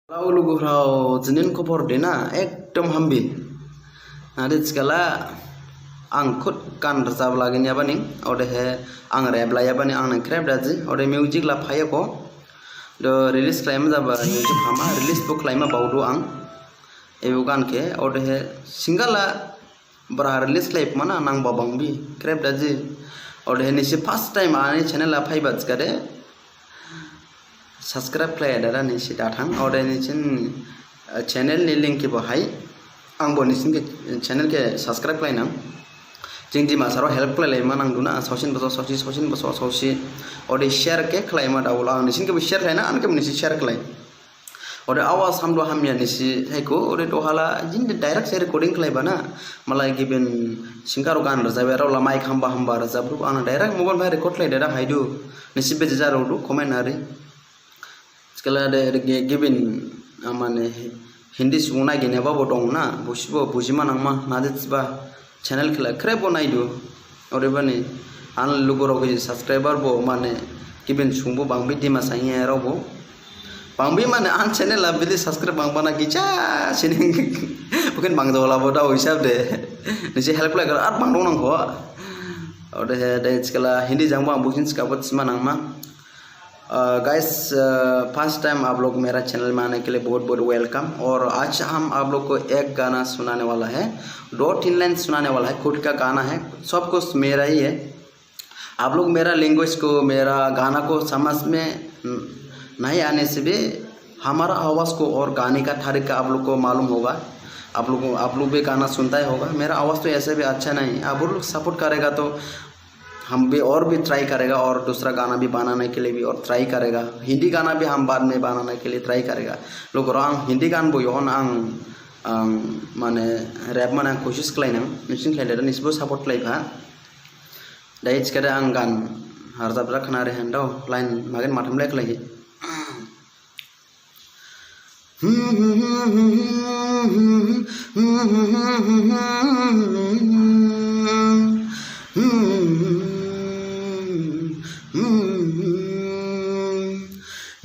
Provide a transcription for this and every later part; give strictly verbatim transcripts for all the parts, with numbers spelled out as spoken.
Hello lugurao, jinin khobor de na ekdom hambi. Nadi thikhala ang khud gan rajab laginyaba ning, odehe ang rep laiyaba ning ang nang khrep daji, ode music la phayakho. Do release khlaima jaba music hama, release bo khlaima baodu ang. Ebo gan khe, odehe singer la bra release khlaimane nangba bangbi, khrep daji. Odehe nisi first time ani channel ha phaiba thikhade, subscribe khlai dada nisi dathang. Odehe nisin, eh, channel ni link khe bo hai. Angbo nisin khe channel khe subscribe khlainang. Jing Dimasarao help khlailaima nangdu na, saosin basao saosi, saosin basao saosi. Ode share khe khlaima daola, ang nisin khe bo share khlaina, ang khe bo nisi share khlai. Ode awas hamdu hamya nisi haikho, ode dohala jing de direct se recording khlaiba na. Malai gibin singer gan rajab, arao la mic hamba hamba rajabdu, ang direct mobile bai record khlai dada haidu. Nisi beje jarodu comment nari. Thikhala de, de gi-, gibin, ah, mane Hindi subung naiginyaba bo dong na, bosibo bujima nangma, nadi thiba channel khe la khrep bo naidu. Odebani, ani lugurao khe subscriber bo mane gibin subung bo bangbi Dimasarao bo. Bangbi mane ani channel ha bili subscribe bangba na gisa sining. Bukin bangjaola bo dao hisab de. Nisi help khlai ar bangdao nangkho. Odehe de thikhala Hindi jangbo ang bukin thikhabo thima nangma. A, गाइस, a, first time आप लोग मेरा चैनल में आने के लिए बहुत बहुत वेलकम। और आज हम आप लोग को एक गाना सुनाने वाला है, दो तीन लाइन सुनाने वाला है, खुद का गाना है, सब कुछ मेरा ही है। आप लोग मेरा लैंग्वेज को, मेरा गाना को समझ में न-, नहीं आने से भी हमारा आवाज़ को और गाने का तरीका आप लोग को मालूम होगा। आप लोग, आप लोग भी गाना सुनता ही होगा। मेरा आवाज़ तो ऐसे भी अच्छा नहीं, आप लोग सपोर्ट करेगा तो हम भी और भी ट्राई करेगा और दूसरा गाना भी बनाने के लिए भी और ट्राई करेगा। हिंदी गाना भी हम बाद में बनाने के लिए ट्राई करेगा। Lugurao, ang Hindi gan bo yohon ang, ang mane rep mane ang kosis khlainang, nisin khlai dada nisibo support khlaipha. Dai thikhade ang gan rajab rak khna re handao, line magen matham lai khlaihi.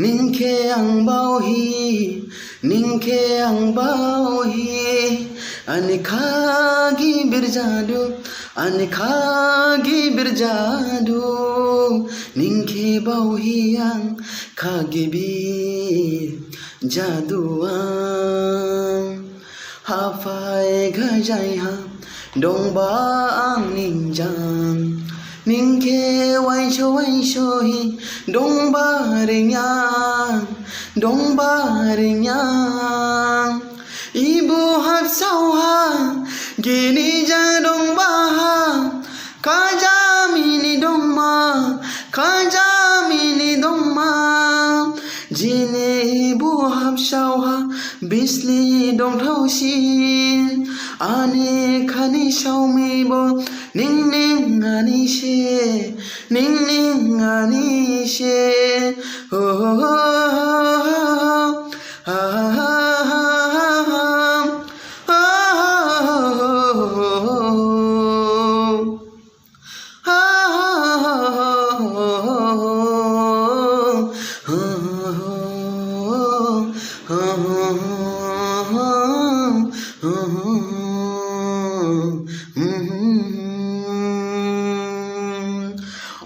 Ning khe ang baohi, ning khe ang baohi, ani kha gibir jadu, ani kha gibir jadu, ning khe baohi ang kha gibir jadu ang. Haphai gajaiha dongba ang ning jang, ning khe wainso wainsohi dongba ringyang, dongba ringyang. Ibu habsaoha gini jang dongbaha, khaja mini dongma, khaja mini dongma. Jini ibu habsaoha bisli dongthaosi, ani khani saomibo ning ning ani se, ning ning ani se. Ho, ho, ho, ho, ho.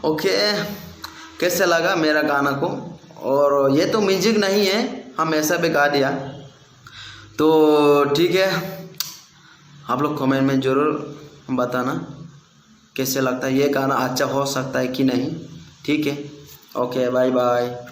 Okay, कैसे लगा मेरा गाना को? और ये तो म्यूजिक नहीं है, हम ऐसा भी गा दिया। तो ठीक है, आप लोग कमेंट में ज़रूर बताना कैसे लगता है, ये गाना अच्छा हो सकता है कि नहीं। ठीक है, ओके, बाय बाय।